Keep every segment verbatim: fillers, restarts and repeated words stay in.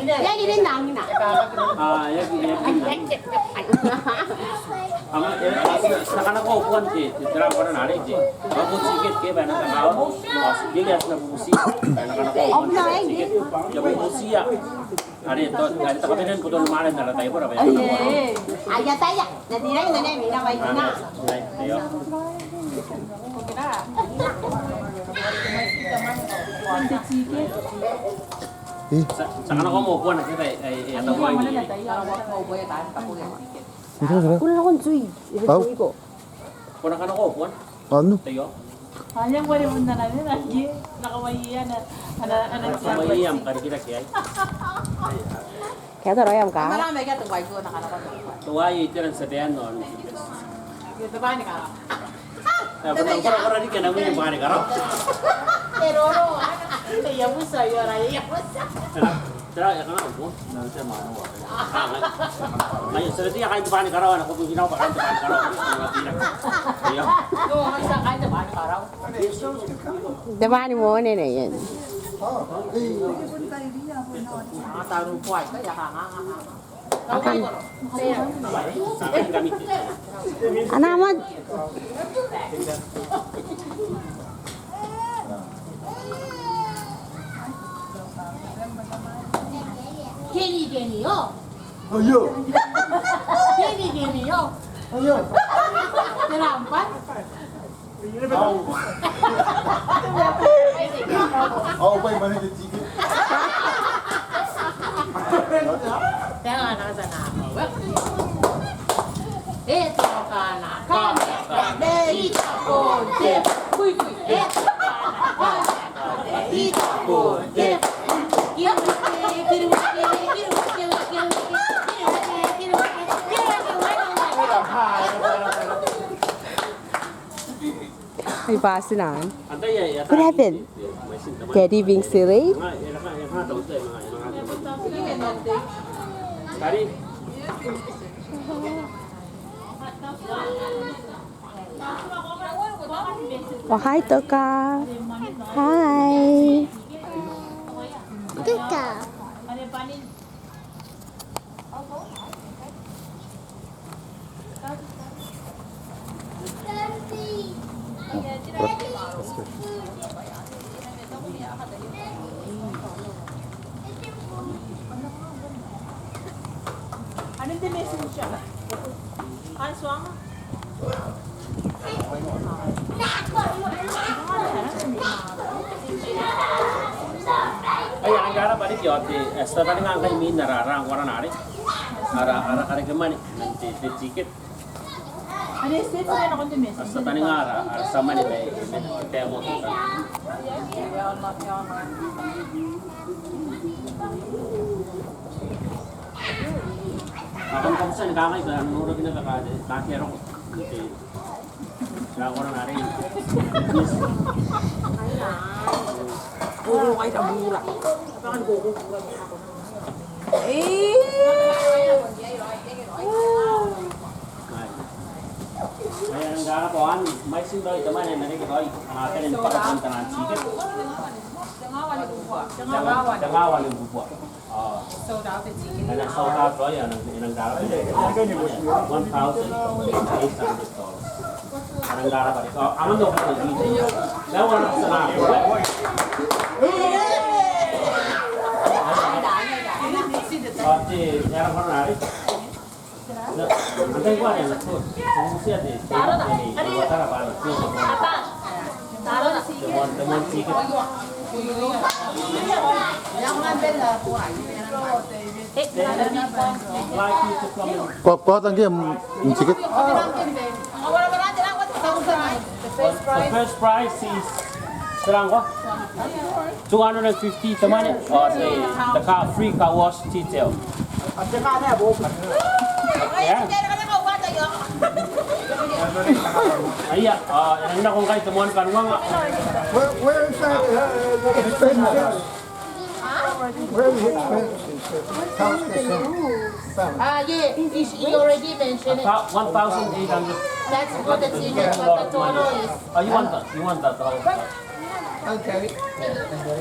Ia, ia, ia, ia. Aa, ia, ia, ia. Ama, e, ti na kanakoa bon te, te, te raba naba are te. Bubble tea ke, ke bwa e na kanakoa. Ke, ke ti na bubble tea. E na kanakoa bon te tea ke. Te bubble tea ia. Are to, are to kabanean boton mwaane n ara taibora bwa e na kanakoa. Ai, ataia. Na tera ae na nang mena mai na. Ai, ai, ai. Ti a, ti a kanakoa moa buana ke bwa e, e, e a tau mai. Kuna nakon tui. Au. Ko na kanakoa buana? Anu. Taiaoka. Ai, ngkoa are bon ana nena ke. Nakawai ana, ana, ana. Nakawai am karikirake ai. Ke a tara am ka. Ana nena ke a tau ai ko na kanakoa. Tau ai te ran sa te ano. Ke te bwai ni kara. E, ko na kora, kora riki ana mwin bwai ni kara. Tera, tera, e kanga ubo? Ngai, ngai, so, ti a kain te bwai ni karawa, nako bukina bwa kain te bwai ni karawa. Ia. Te bwai ni moan neienne. Akan. Ana mot. Keni, keni, o. Aio. Keni, keni, o. Aio. Tera am bwai? Au. Au bwai mane te ticket. Tera ana tana. E toka ana kane, kane, ita ko te, kui, kui. E toka ana kane, kane, ita ko te. Hey, Basilan. What happened? Daddy being silly? Oh, hi, Toka. Hi. Toka. Ai, a rang rarabwa riki ao ti a tia n taninga ngkai imwin ara, ara, ara, ara karekemwane, te, te ticket. A tia n taninga ara, ara tia mwane mai, mai, mai, mai, Sold out the ticket. Ana sold out raoi, ana, ana rarabwa. One thousand eight hundred dollars. Ana rarabwa. Ko, ko tangi am ticket? The first prize is, tera ngkoa? Two hundred and fifty te mwane, or the, the car, free car wash detail. Yeah. Ia, a, e nako ngkai te moan kanuanga. Where, where is that, uh, expenses? Where are the expenses? Thousand. Ah, yeah, he, he already mentioned it. One thousand eight hundred. That's what the ticket, what the total is. Oh, you want that? You want that? Oh. Okay.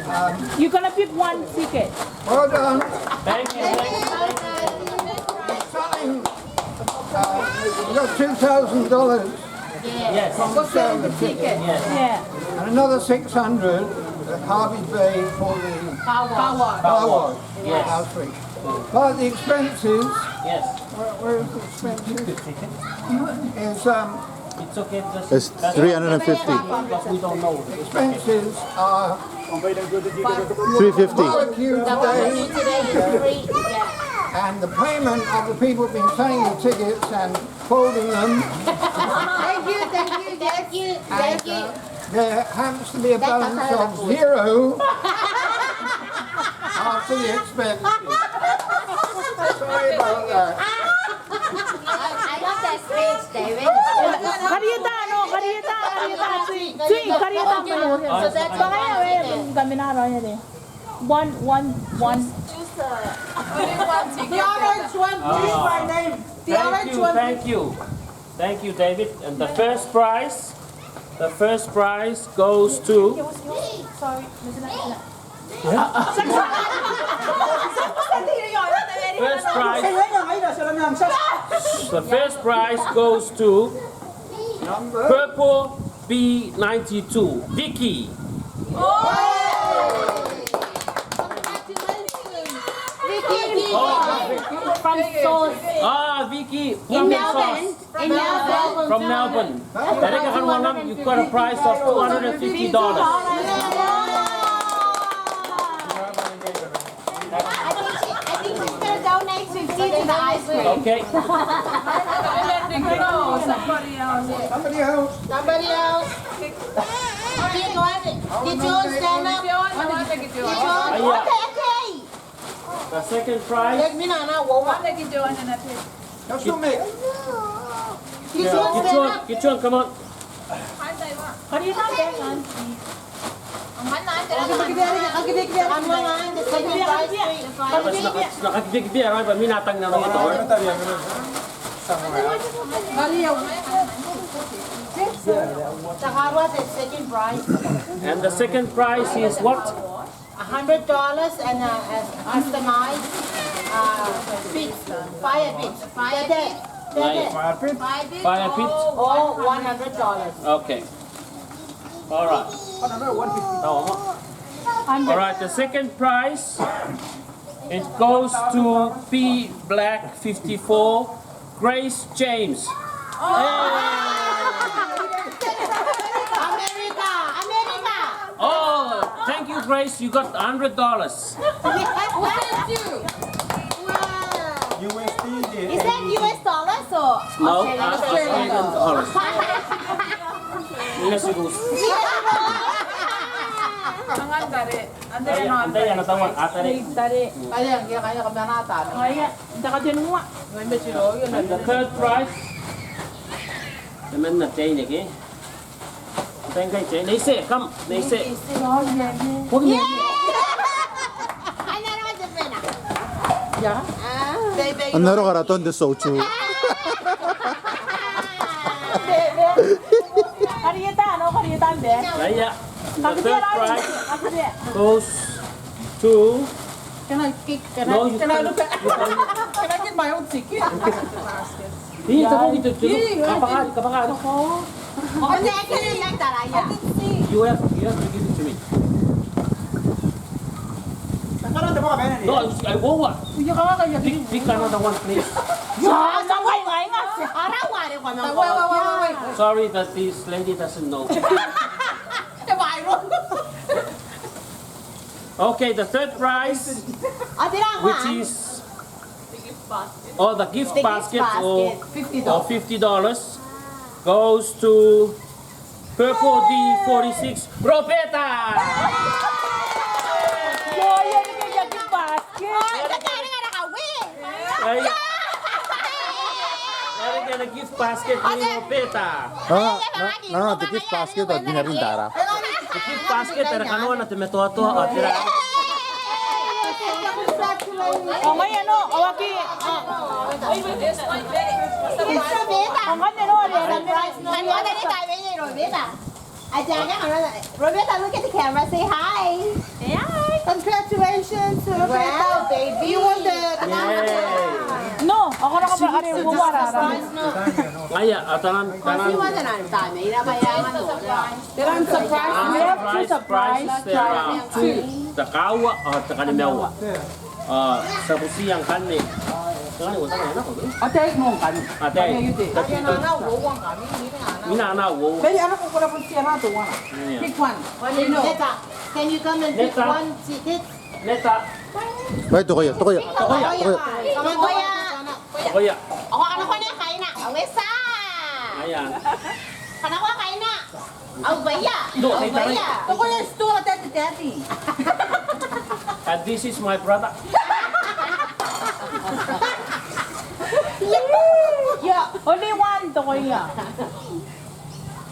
Um, you're gonna pick one ticket. Well done. Thank you. Thank you. Selling, uh, you got two thousand dollars. Yes. From the sale of the ticket. Yes. Yeah. And another six hundred at Hervey Bay for the car wash. Car wash. Yes. House free. But the expenses. Yes. Where, where is the expenses? Is, um, it's okay, just, it's three hundred and fifty. Because we don't know. Expenses are three fifty. Barbecue today. The barbecue today is free. Yeah. And the payment of the people been selling the tickets and folding them. Thank you, thank you, thank you, thank you. And, uh, there happens to be a balance of zero after the expenses. Sorry about that. I, I love that speech, David. Karieta, no, karieta, karieta. Tui, kariaia tamnei. Bwa ngaia ae kam na raoi are. One, one, one. Choose, choose, uh, only one ticket. The orange one, please, my name. The orange one. Thank you, thank you. Thank you, David. And the first prize, the first prize goes to... Sorry. First prize. The first prize goes to purple B ninety-two, Vicky. From Source. Ah, Vicky from Source. In Melbourne. From Melbourne. Tariu, you got a prize of two hundred and fifty dollars. I think she, I think she's gonna donate to Kids in the Ice Cream. Okay. Somebody else. Somebody else. Did you want it? Did you stand up? Did you want it? Okay, okay. The second prize. Kichon, Kichon, come on. And the second prize is what? A hundred dollars and a, a customized, uh, pit, fire pit. Fire pit. Fire pit. Fire pit. Or one hundred dollars. Okay. All right. All right, the second prize, it goes to P Black fifty-four, Grace James. America, America. Oh, thank you, Grace. You got a hundred dollars. Thank you. Wow. Is that U S dollars or... No, Australian dollars. Yes, it is. Antai ana tauan? Tare. Tare. Aia, ia, aia, kamana tare. Aia, taka tenua. And the third prize. Temanna teineke. Teineke, teineke. Neise, kam, neise. Yay! N na roko karaoan te show too. Aia. The third prize goes to... Can I kick? Can I, can I look at, can I get my own ticket? Ih, tabo ki te, te, kabwakaaki, kabwakaaki. You have, you have to give it to me. No, I, I want one. Pick, pick another one, please. Sorry, but this lady doesn't know. Okay, the third prize, which is, oh, the gift basket, or fifty dollars, goes to Purple D forty-six, Roberta. Are e na gift basket ni Roberta. No, no, no, the gift basket ao ti na rin tara. The gift basket are kanoana te matoatoa ao te ra. Ao ngaia anne, ao aki. Ao ngaia anne, are e na Roberta, look at the camera, say hi. Hi. Congratulations, Roberta. Wow, baby. You won the... Yay. No, ao ko na ka are uara. Ngaia, a tanan, tanan. Surprise, surprise, surprise, there are two. Te kaaua, ao te kanimaua. Ao ti a butiia ngkanne. Ngkanne ko tana nako, eh? Ataei, no ngkanne. Ataei. Ataei, ataei. Mina ana uoua. Beri ana ko kona butia na to wana. Ia. Pick one. Neta, can you come and pick one ticket? Neta. Neta. Right, tokoia, tokoia. Tokoia. Tokoia. Tokoia. Tokoia. Ao ana kona kaina. Awesa. Aia. Ana kona kaina. Au baia. No, au baia. Tokoia, it's too late, daddy. And this is my brother. Yeah, only one tokoia.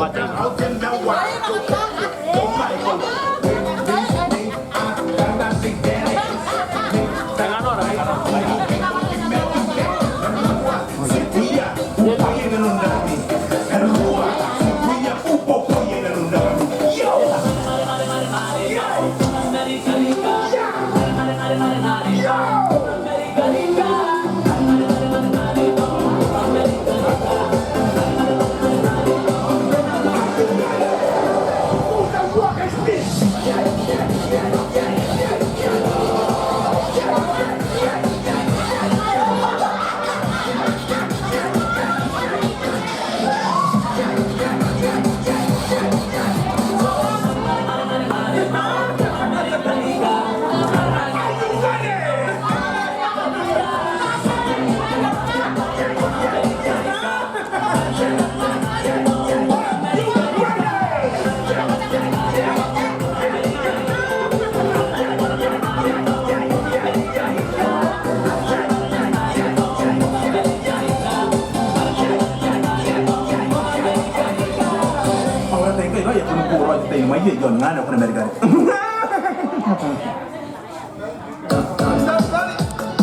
Ao e taekinna ikai, e a kona n koroa te tai mai iai, ao ngkana ko na marikari.